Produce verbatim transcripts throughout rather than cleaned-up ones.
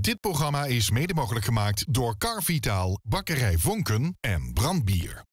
Dit programma is mede mogelijk gemaakt door Carvitaal, Bakkerij Vonken en Brandbier.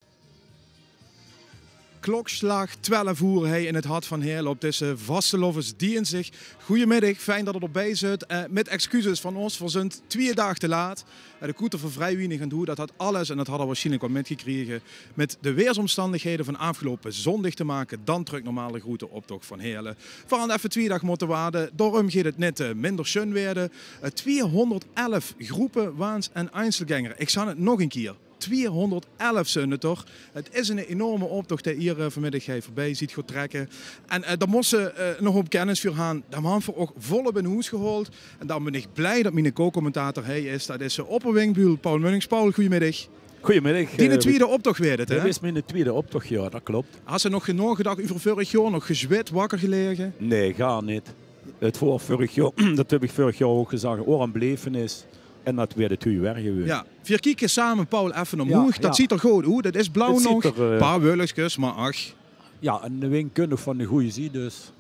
Klokslaag twelf oer hei in 't hart van Heële op dizze vastelaovesdinsdig. Goeiemiddig, fijn det geer d'rbie zit. Eh, mit excuses van ós, veer zunt twieë daag te laat. Eh, de koeter veer vrie wienig aan 't hoes, det hat alles, en det hat geer waarsjienlik waal mitgekrege, mit de weersomstandighede van aafgeloupe zóndig te make, dan trök normaal de groete optoch van Heële. Veer hant effe twieë daag mótte wachte, daorum geit 't nit, eh, minder sjun waere. Eh, twieëhónderdelf groepe, waans en einzelgänger. Ich zag 't nog ein kier. Twieëhónderdelf zunt 't d'r. 't Is eine enorme optoch dae geer, eh, vanmiddig hei veurbie zuut gaon trèkke. En, eh, dao mós se, eh, nog 'ne hoop kennis veur han. Det hant veer ouch volop in hoes gehaold. En dan bön ich blie det miene co-commentator hei is. Det is, eh, opperwingbuul Paul Munnings. Paul, goeiemiddig. Goeiemiddig. Diene twieëde optoch waert 't, hè? Dit is miene twieëde optoch, jao, det klop. Has se nog genóg gedach euver vörig jaor, nog gezwit, wakker gelaege? Nae, gaar nit. 't Waor vörig jaor, det höb ich vörig jaor ouch gezag, 't waor ein belevenis. En det waert 't noe weer gewoon. Jao. Veer kieke same, Paul, effe omhoeg. Jao, det zuut d'r good oet. Det is blauw nog. 'n Paar wulkskes, mer ach. Jao, en de wing kump nog van de gooje zied, dus.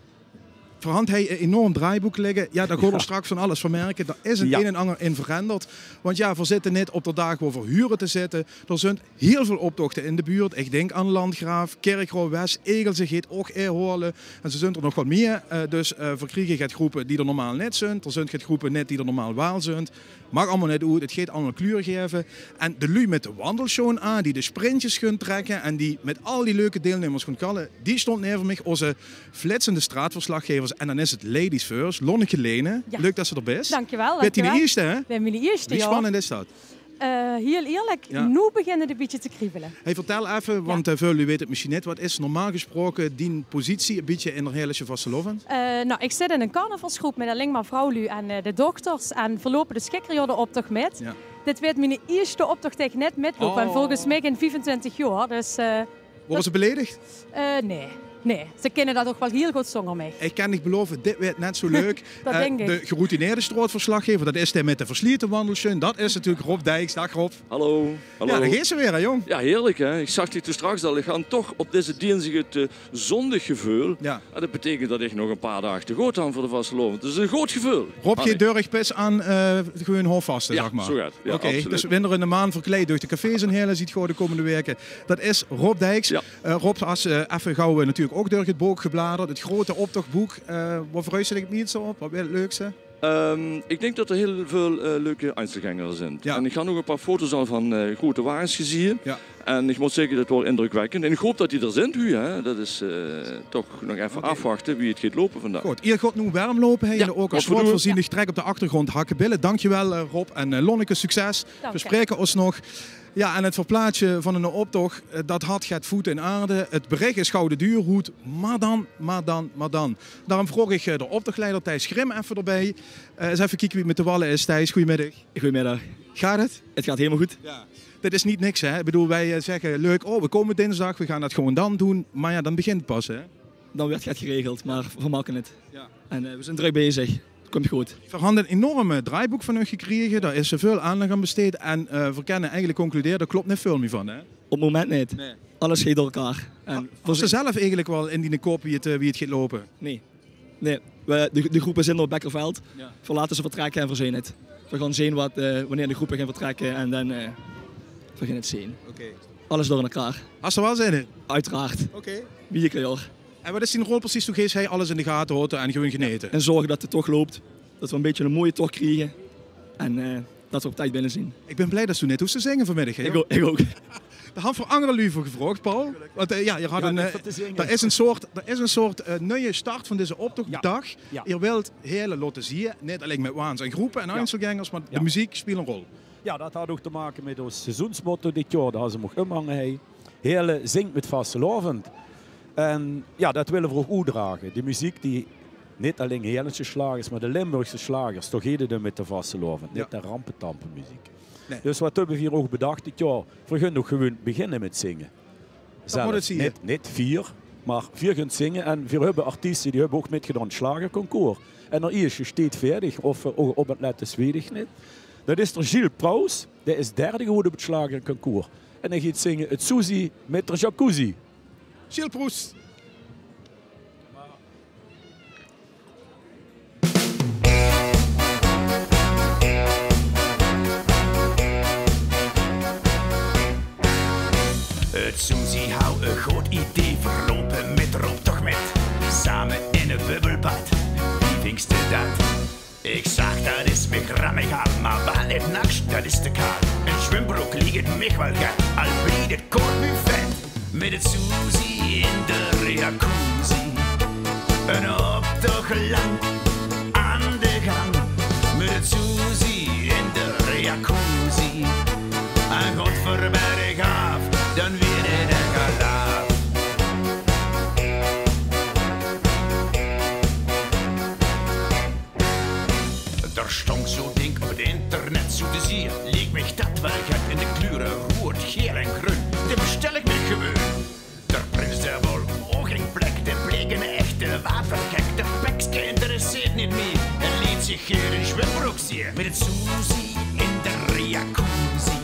Veer hant hei ein enorm draaibook ligke. Jao, dao gaot geer straks van alles van merke. Dao is 't ein en anger in veranderd. Want jao, veer zitte nit op d'r daag wo veer hure te zitte. D'r zunt hieël väöl optochte in de buurt. Ich dink aan Landgraaf, Kirchroa-West, Egelse geit ouch inhaole. En zo zunt d'r nog waal mieë. Eh, dus, eh, veer kriege get groepe die d'r normaal nit zunt. D'r zunt get groepe nit die d'r normaal waal zunt. Maak allemaol nit oet, 't geit allemaol kleur gaeve. En de luuj mit de wandelsjoon aan, die de sprintjes gunt trèkke en die mit al die leuke deilnummers gunt kalle, die stónt neve mich, ózze flitsende straatverslaggaevers. En dan is 't ladies first, Lonneke Lene. Jao. Leuk det se d'r bis. Dankjewel, dankjewel. Waert diene ieëste, hè? Waert miene ieëste, jao. Wie spannend is det? Eh, hieël ierlik, noe begint 't ein bietje te kriebele. Hey, vertèl effe, want, eh, väöl luuj weite 't mesjiens nit. Waat is normaal gesproke dien positie ein bietje in d'r Heëlesje vastelaovend? Eh, noe, ich zit in ein carnavalsgroep mit alling mer vrouwluuj en, eh, de dochters. En veer loupe dus gister de optoch mit. Jao. Dit waert miene ieëste optoch dae ich nit mitloup. En volges mich in viefentwintig jaor. Dus, eh, Waore ze beledigd? Eh, nae. Nae, ze kinne det ouch waal hieël good zónger mich. Ich kin dich beloave, dit waert net zo leuk. Det dink ich. Eh, de geroutineerde straotverslaggaever, det is dae mit de versliete wandelsjoon. Det is natuurlik Rob Dijks. Daag Rob. Hallo. Hallo. Jao, dao geis se weer, hè, jóng. Jao, hieërlik, hè. Ich zag dich toen straks al, ich han toch op dizze dinsdig 't, eh, zóndiggeveul. Jao. En det beteikent det ich nog ein paar daag te good han veur de vastelaovend. Dus ein good geveul. Rob geit dörch bis aan, eh, gewoon haofvaste, zag mer. Jao, zo geit 't. Jao, absoluut. Oké, dus wen d'r eine maan verkleid durch de cafés in Heële zuut gaon de kómmende waeke, det is Rob Dijks. Jao. Eh, Rob, has, eh, effe gaw, eh, natuurlik ouch dörch 't book gebladerd. 't Groeate optochbook. Eh, waat verheugs se dich 't mieëste op? Waat waert 't leukste? Ehm, ich dink det d'r hieël väöl, eh, leuke einzelgänger zunt. Jao. En ich han ouch ein paar foto's al van, eh, groeate wages gezieë. Jao. En ich mót zègke, det waor indrökwèkkend. En ich haop det die d'r zunt noe, hè. Det is, eh, toch nog effe aafwachte wie 't geit loupe vandaag. Good, geer gaot noe werm loupe, hè, in de Oker Sjloot. Veer zeen dich trèk op d'r achtergróndj hakkebille. Dankjewel, eh, Rob en, eh, Lonneke, succes. Dank dich. Veer spraeke ós nog. Jao, en 't verplaatsje van eine optoch, eh, det hat get voete in aarde. 't Berich is gaw de deur oet. Mer dan, mer dan, mer dan. Daorum vraog ich, eh, d'r optochleider Thijs Grim effe d'rbie. Eh, ins effe kieke wie 't mit de walle is. Thijs, goeiemiddig. Goeiemiddig. Geit 't? 't Geit hielemaol good. Jao. Dit is neet niks, hè? Ich bedoel, veer, eh, zègke leuk, oh, veer kómme dinsdig, veer gaon det gewoon dan doon. Mer jao, dan begint 't pas, hè? Dan waert 't geregeld, mer veer make 't. Jao. En, eh, veer zeen drök bezig. 't Kump good. Veer hant ein enorm draaibook van uch gekrege. Dao is väöl aandach aan besteed. En, eh, veer kinne eigelik concludere, d'r klop neet väöl mieë van, hè? Op 't moment neet. Nae. Alles geit door elkaar. En veer zeen... Has se zelf eigelik waal in diene kop wie 't, eh, wie 't geit loupe? Nae. Nae, veer, de, de groepe zeen op Bekkerveld. Jao. Veer laote ze vertrèkke en veer zeen 't. Veer gaon zeen waat, eh, wienie de groepe gaon vertrèkke en dan, eh, veer gaon 't zeen. Oké. Alles door elkaar. Has se d'r waal zin in? Oeteraard. Oké. Wie eder jaor. En waat is dien rol precies? Doe geis hei alles in de gate haoje en gewoon genete. En zörge det 't toch loup. Det veer ein bietje eine mooie toch kriege. En, eh, det veer op tied binne zeen. Ich bön blie det se neet hoofs te zinge vanmiddig, hè? Ich ouch, ich ouch. Dao hant veer anger luuj veur gevraog, Paul. Want, eh, jao, geer hat... Jao, ein, eh, niks veur te zinge. D'r is ein soort, d'r is ein soort, eh, nuie start van dizze optoch. Jao. Geer wilt Heële laote zieë, neet alling mit waans en groepe en einzelgängers, mer de meziek speelt ein rol. Jao, det hat ouch te make mit ós seizoensmotto dit jaor. Det hadde ze ouch umhange, hè. Heële zingk mit vastelaovend. En jao, det wille veer ouch oetdrage. De meziek die neet alling Heëlesje sjlagers, mer de Limburgse sjlagers, toch geit 't um mit de vastelaovend. Jao. Neet de rampetampemeziek. Nae. Dus waat höbbe veer hie ouch bedach dit jaor? Veer gaon ouch gewoon beginne mit zinge. Zelf. Neet, neet veer, mer veer gaon zinge. En veer höbbe artieste die höbbe ouch mitgedaon aan 't sjlagerconcours. En d'r ieësjte steit veerdig, of, eh, op 't lètste weit ich neet. Det is d'r Gilles Prows, dae is derde gewore op 't sjlagerconcours. En dae geit zinge 't Suzy mit d'r jacuzzi. Gilles Prows. Suzy haw e good idee, veer loupe mit d'r optoch mit, same in e bubbelbad. Wie vinks te dat? Ich zag, dat is mich rammegaal, mer waal neet naks, dat is te kaal. Ein zwumbrook liek 't mich waal get, al blief 't koud buffet. Mit de Suzy in de jacuzzi, ein optoch lang aan de gang. Mit de Suzy in de jacuzzi, en god veur bergaaf, dan weer 't ech alaaf. D'r stóng zo'n dink op 't internet, zoe te zeen liek mich dat waal get, in de kleure roead, geel en greun. Dae bestel ich mich gewoon. D'r prins, dae waal ouch in plek, dae bleek 'ne echte watergek. Dat pekske interesseert neet mie, en leet zich geer in zwumbrook zeen. Mit de Suzy in de jacuzzi,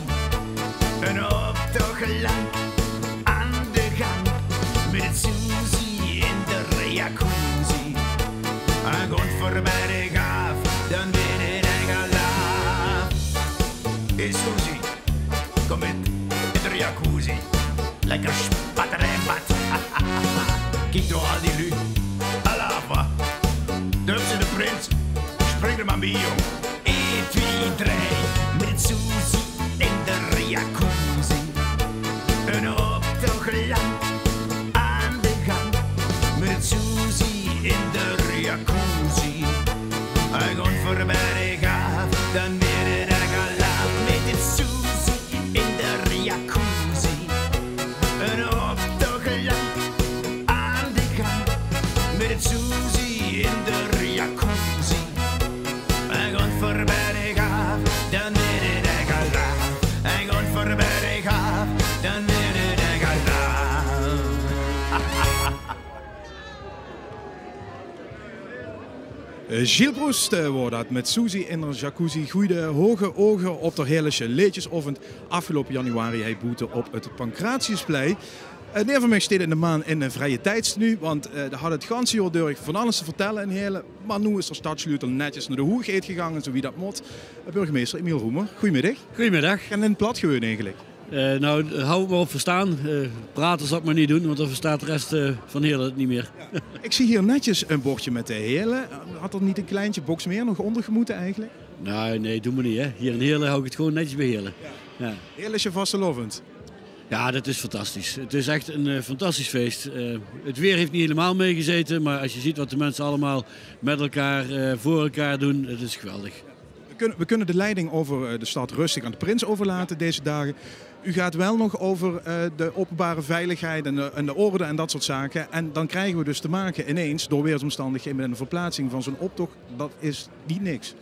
ein optoch lang aan de gang. Mit de Suzy in de jacuzzi, en god veur bergaaf, dan weer 't ech alaaf. Hey Suzy, kóm mit in de jacuzzi. Lekker spatterijnbad. Kiek dao, al die luuj. Alaaf, wa. Dao höbs se de prins. Spring d'r mer bie, jóng. Ein, twie, drei. Mit Suzy in de jacuzzi, ein optoch lang aan de gang. Mit Suzy in de jacuzzi, en god veur bergaaf, dan weer 't ech alaaf. Mit de Suzy in de jacuzzi, ein optoch lang aan de gang. Mit Suzy in de jacuzzi, en god veur bergaaf, dan weer 't ech alaaf. En god veur bergaaf, dan weer 't ech alaaf. Eh, Gilles Proest, eh, waor dat mit Suzy in de jacuzzi. Goeie hoge oge op d'r Heëlesje Leedjesaovend aafgeloupe januari hie boete op 't Pancratiusplein. Eh, neëve mich steit inne maan in 'n vrieje tiedstenu, want, eh, dae haw 't ganse jaor deur van alles te vertelle in Heële. Mer noe is d'r sjtadsjleutel netjes nao de hoeagheid gegange, zoe wie dat mót. Eh, burgemeister Emiel Roemer, goeiemiddig. Goeiemiddig. Kin 't in 't plat gewoon eigelik? Eh, nou, hou 't maar op verstaan. Eh, praten zal ik maar niet doen, want dan verstaat de rest, eh, van Heerlen het niet meer. Ja. Ik zie hier netjes een bordje met de Heerlen. Had er niet een kleintje box meer nog onder gemoeten eigenlijk? Nou, nee, doe maar niet, hè. Hier in Heerlen hou ik het gewoon netjes bij Heerlen. Ja. Ja. Heerlen is je vastelovend. Ja, dat is fantastisch. Het is echt een, eh, fantastisch feest. Eh, het weer heeft niet helemaal meegezeten, maar als je ziet wat de mensen allemaal met elkaar, eh, voor elkaar doen, het is geweldig. We kunnen, we kunnen de leiding over, eh, de stad rustig aan de prins overlaten deze dagen. U gaat wel nog over, eh, de openbare veiligheid en de, en de orde en dat soort zaken. En dan krijgen we dus te maken ineens door weersomstandigheden met een verplaatsing van zo'n optocht. Dat is niet niks.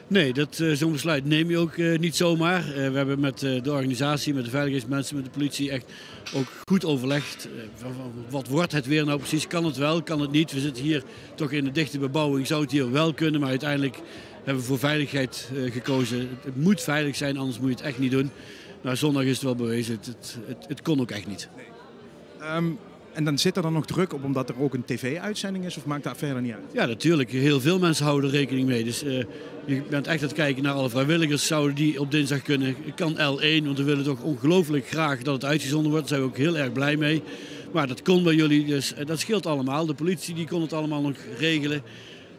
Nee, dat, eh, zo'n besluit neem je ook, eh, niet zomaar. Eh, we hebben met, eh, de organisatie, met de veiligheidsmensen, met de politie echt ook goed overlegd. Eh, wa-, wa-, wat wordt het weer nou precies? Kan het wel, kan het niet? We zitten hier toch in een dichte bebouwing. Zou het hier wel kunnen, maar uiteindelijk hebben we voor veiligheid, eh, gekozen. Het, het moet veilig zijn, anders moet je het echt niet doen. Nou, zondag is het wel bewezen. Het, het, het, het kon ook echt niet. Ehm, en dan zit er dan nog druk op omdat er ook een tv-uitzending is, of maakt dat verder niet uit? Ja, natuurlijk. Heel veel mensen houden er rekening mee. Dus, eh, je bent echt aan het kijken naar alle vrijwilligers. Zouden die op dinsdag kunnen? Kan L één, want we willen toch ongelooflijk graag dat het uitgezonden wordt. Daar zijn we ook heel erg blij mee. Maar dat kon bij jullie, dus, eh, dat scheelt allemaal. De politie, die kon het allemaal nog regelen.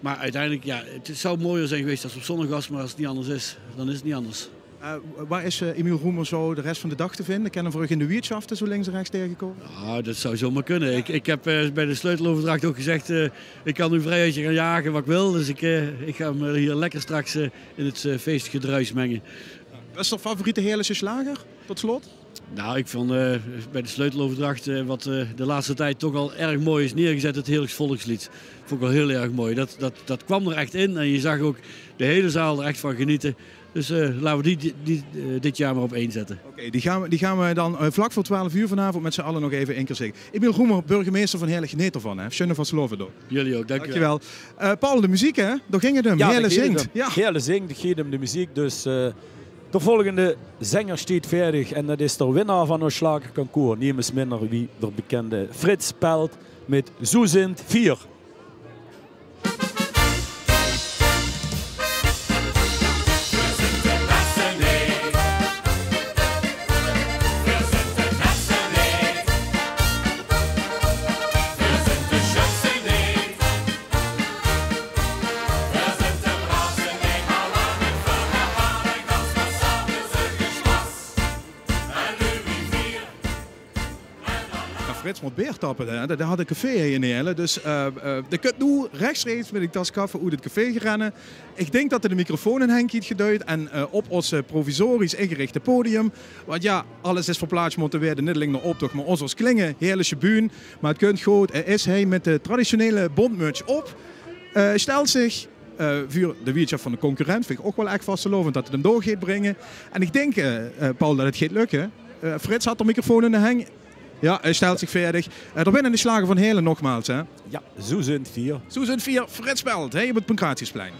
Maar uiteindelijk, ja, het zou mooier zijn geweest als het op zondag was, maar als het niet anders is, dan is het niet anders. Eh, waar is, eh, Emiel Roemer zo de rest van de dag te vinden? Kan hem veur uch in de wieëtsjafte zo links en rechts tegenkomen? Nou, dat zou zomaar kunnen. Ik, ik heb, eh, bij de sleuteloverdracht ook gezegd, eh, ik kan nu vrij uit je gaan jagen wat ik wil. Dus ik, eh, ik ga hem, eh, hier lekker straks, eh, in het, eh, feestgedruis mengen. Wat is de favoriete Heerlense slager, tot slot? Nou, ik vond, eh, bij de sleuteloverdracht, eh, wat, eh, de laatste tijd toch al erg mooi is neergezet, het Heerlijks volkslied. Vond ik wel heel erg mooi. Dat, dat, dat kwam er echt in en je zag ook de hele zaal er echt van genieten. Dus, eh, laten we die, die, die, eh, dit jaar maar op één zetten. Oké, die gaan we, die gaan we dan, eh, vlak voor twaalf uur vanavond met z'n allen nog even één keer zingen. Emiel Roemer, burgemeester van Heerlen, geneet ervan, hè. Sjunne vastelovend. Jullie ook, dank u wel. Dankjewel. Eh, Paul, de muziek, hè? Daar ging het om. Ja, Heerlen zingt. Ja. Heerlen zingt, het geit om de muziek. Dus, eh, de volgende zenger steit veerdig en dat is de winnaar van ons slagerconcours. Niemes minder wie de bekende Frits Pelt met Zoe zint vier. Frits mót beer tappe, hè. Dae, dae haet e café hie in Heële. Dus, eh, eh, dae kunt noe rechstreeks mit 'n tas kaffe oet 't café gerenne. Ich dink det d'r de microfoon in Henk haet geduid en, eh, op ós, eh, provisorisch ingerichte podium. Want jao, alles is verplaats mótte waere, neet alling d'r optoch, mer ós, ós klinge Heëlesje bühne. Mer 't kunt good, hae is hie mit de traditionele bóntmuts op. Eh, stelt zich, eh, veur de wiertsjaf van de concurrent, vinj ich ouch waal ech vastelaovend det 't 'm door geit bringe. En ich dink, eh, eh, Paul, det 't geit lökke. Eh, Frits haet de microfoon in de heng. Jao, hae stelt zich veerdig. Eh, d'r winnende sjlager van Heële nogmaals, hè? Jao, zoe zunt veer. Zoe zunt veer, Frits Belt, hè, op 't Pancratiusplein.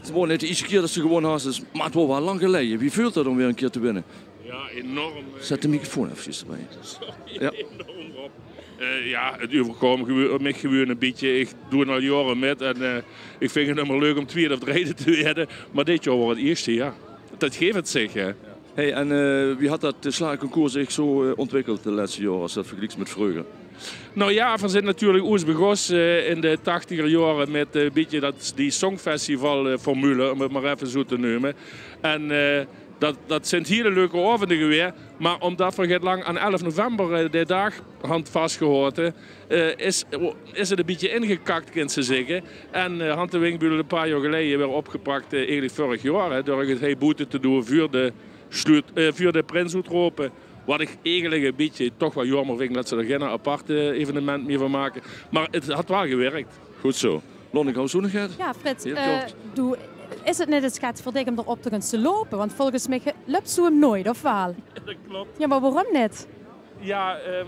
Ze wolle net de ierste kier det ze gewónne has, dus, mer 't waor waal lang geleje. Wie veult det óm weer ein kier te winne? Jao, enorm, eh, zèt de microfoon efkes d'rbie. Sorry, jao. Enorm, Rob. Eh, jao, 't euverkaom gewe-, mich gewuuen e bietje. Ich doon al jaore mit en, eh, ich vinj 't ummer leuk óm twiede of derde te waere. Mer dit jaor waor 't ierste, jao. Det guf 't zich, hè. Hey, en, eh, wie haet det, eh, sjlagerconcours zich zo, eh, óntwikkeld de lètste jaore, es se det vergelieks mit vreuger? Nou jao, veer zint natuurlik oes begós, eh, in de tachtiger jaore mit, eh, e bietje det, die songfestival, eh, formule, óm 't mer effe zo te neume. En, eh, det, det zint hiel leuke aovende gewaes, mer ómdet veer get lang aan elf november, eh, de daag hant vasgehaote, eh, is, is 't e bietje ingekak, kins se zègke. En, eh, hant de Winkbuudel e paar jaor geleje weer opgepak, eh, eigelik vörig jaor, hè, door 't hie boete te doon veur de sluut-, eh, veur de prins oetrope. Wat ich eigelik e bietje toch waal jaomer vinj, det ze d'r gein apart evenement mieë van make. Mer 't haet waal gewirk. Good zo. Lon, ich hou zo nog get. Jao, Frits, eh, doe, is 't neet ins get veur dich óm d'r op te gaon lope? Want volges mich löps doe 'm noeats, of waal? Det klop. Jao, mer waorom neet? Jao, ehm,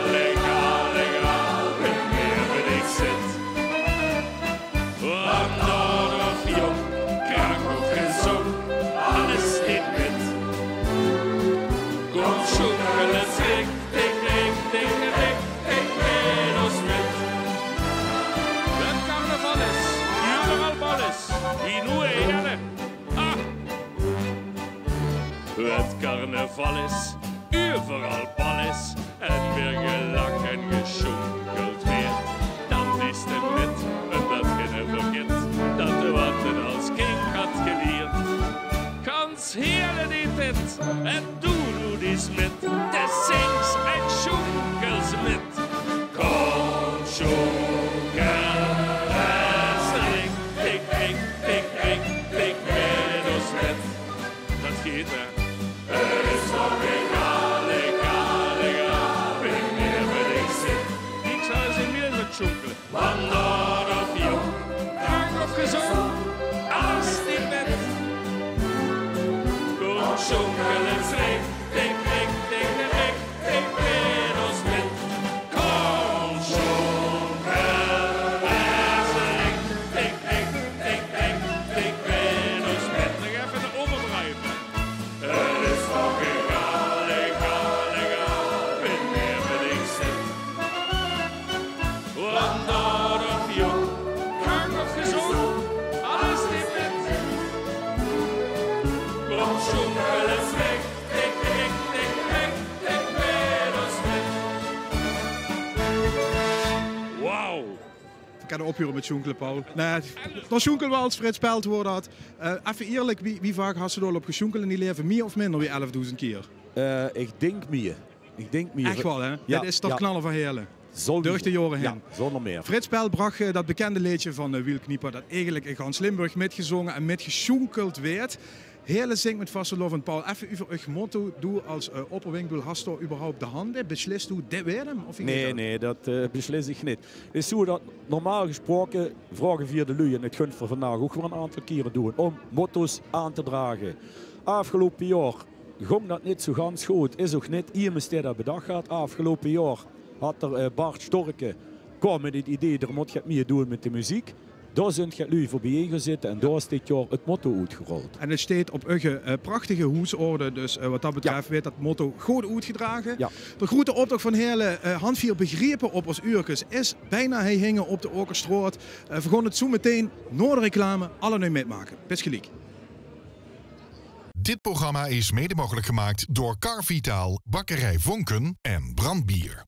Allegra, allegra, allegra, wanneer bin ich zit. Wanneer of jong, krank of gezónk, alles deet mit. Kóm, sjónkel ins richtig, richtig, richtig mit ós mit. Het carnaval is, euveral bal is, wie noe in Heële. Ah! Het carnaval is, euveral bal is, en weer gelach en gesjónkeld weert, dan deis te mit, umdat ge neet vergit dat ge wat ge als kindj had gelierd. Gans Heële deet dit, en doe doot ins mit, de zings en sjónkels mit. Kóm, sjónkel ins richtig, richtig, richtig, richtig mit ós mit. Dat geit, hè. Het is toch egaal, egaal, egaal, wanneer bin ich zit. Ich zal ins in Miele gaon sjónkele. Wanneer of jong, krank of gezónk, alles deet mit. Kóm, sjónkel ins richtig, richtig, richtig, richtig mit ós mit. Kóm, sjónkel ins richtig, richtig, richtig, richtig mit ós mit. Nog effe de overdrive. Het is toch egaal, egaal, egaal, wanneer bin ich zit. Wanneer of jong, krank of gezónk, alles deet mit. Kóm, sjónkel ins richtig, richtig, richtig, richtig mit ós mit. Wauw. Ich kan opheure mit sjónkele, Paul. Nae, dan sjónkele we als Frits Pelt woor dat. Eh, effe eerlik, wie, wie vaak has se d'r al op gesjónkeld in dien laeve? Mieë of minder wie elfdoezend kier? Eh, ich dink mieë. Ich dink mieë. Ech waal, hè? Ja, det is toch knalle van Heële. Sowieso. Durch de jaore haer. Ja, zónger mieë. Frits Pelt brach, eh, dat bekende leedje van, eh, Wiel Knieper, dat eigelik in gans Limburg mitgezónge en mitgesjónkeld weert. Heële zingk mit vastelaovend. Paul, effe euver eur motto. Doe als, eh, opperwinkdoel, has doe überhaupt de hand in? Beslis doe, dit weert 'm, of wie geit dat? Nae, nae, dat, eh, beslis ich neet. Is zoe dat normaal gesproke vraoge veer de luuj, en dat gunt veer vandaag ouch weer 'n aantal kiere doon, óm motto's aan te drage. Aafgeloupe jaor góng dat neet zoe gans good. Is ouch neet iemes dae dat bedach haet. Aafgeloupe jaor haet d'r, eh, Bart Storken, kwaam mit 't idee, d'r mót get mieë doon mit de meziek. Dao zunt get luuj veur biejein gaon zitte en dao is dit jaor 't motto oetgerold. En 't steit op eur, eh, prachtige hoesorde, dus, eh, wat dat betröf weurt dat motto good oetgedrage. Ja. De groete optoch van Heële, eh, hant veer begriepe op ós uurkes, is bienao hie hinge op de Aokerstraot. Eh, veer gaon 't zoe metein nao de reclame allebei mitmake. Bis geliek. Dit programma is mede mogelijk gemaakt door Carvitaal, Bakkerij Vonken en Brand Bier.